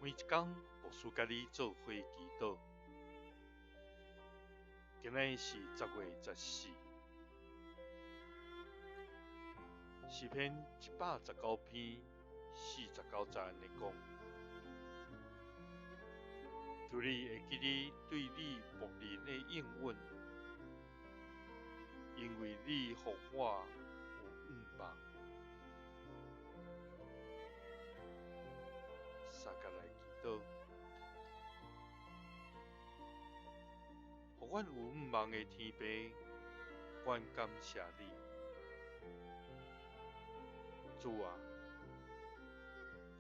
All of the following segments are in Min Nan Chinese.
每一工，牧師佮你做伙祈禱。今仔日是10月14，詩篇119篇49節按呢講：求你會記得對你僕人的應允，因為你予我有向望。相佮來祈禱，予阮有向望的天父，阮感謝你。主啊，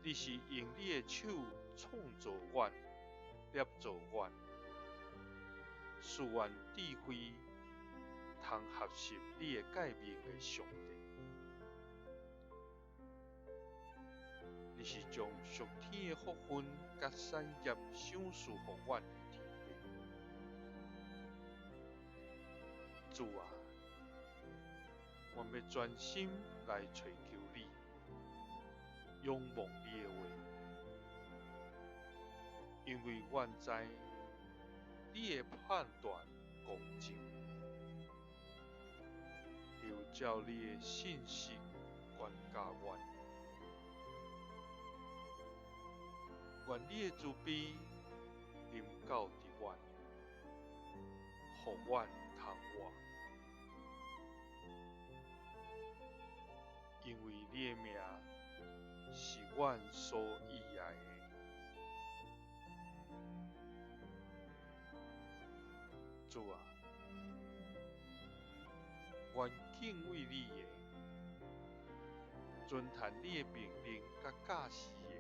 你是用你的手創造阮、捏造阮，賜阮智慧，通學習你的誡命的上帝。你是將屬天的福分佮產業賞賜予阮的天父。主啊，阮欲專心來揣求你，仰望你的話，因為阮知你的判斷公正，你有照你的信實管教阮。願你的慈悲臨到佇阮，予阮通活，因為你的名是阮所喜愛的。主啊，願敬畏你的，遵行你的命令佮教示的，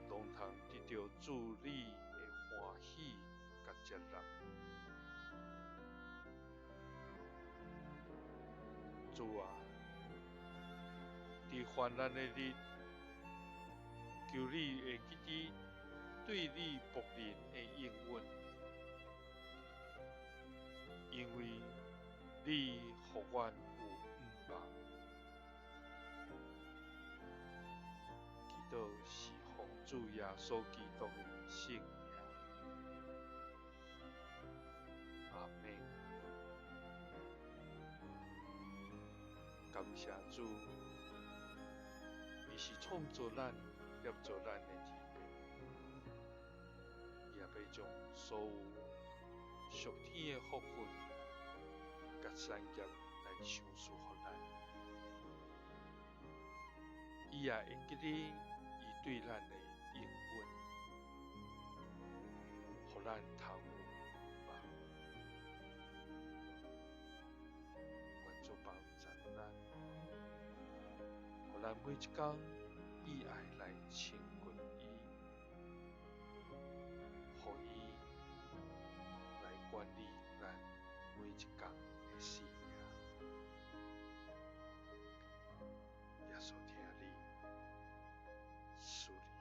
攏通得著主你的歡喜佮接納。主啊，佇患難的日，求你會記得對你僕人的應允，因為你予阮有向望。祈禱是奉主耶穌基督的聖名。阿們。感謝主，伊是創造咱、捏造咱的天父，伊也欲將所有屬天的福分佮產業來賞賜予咱。伊也會記得伊對咱的應允，予咱通有向望。願主幫助咱，予咱每一工以愛來親近伊，予伊來管理咱每一工的生命。耶穌疼你，賜你。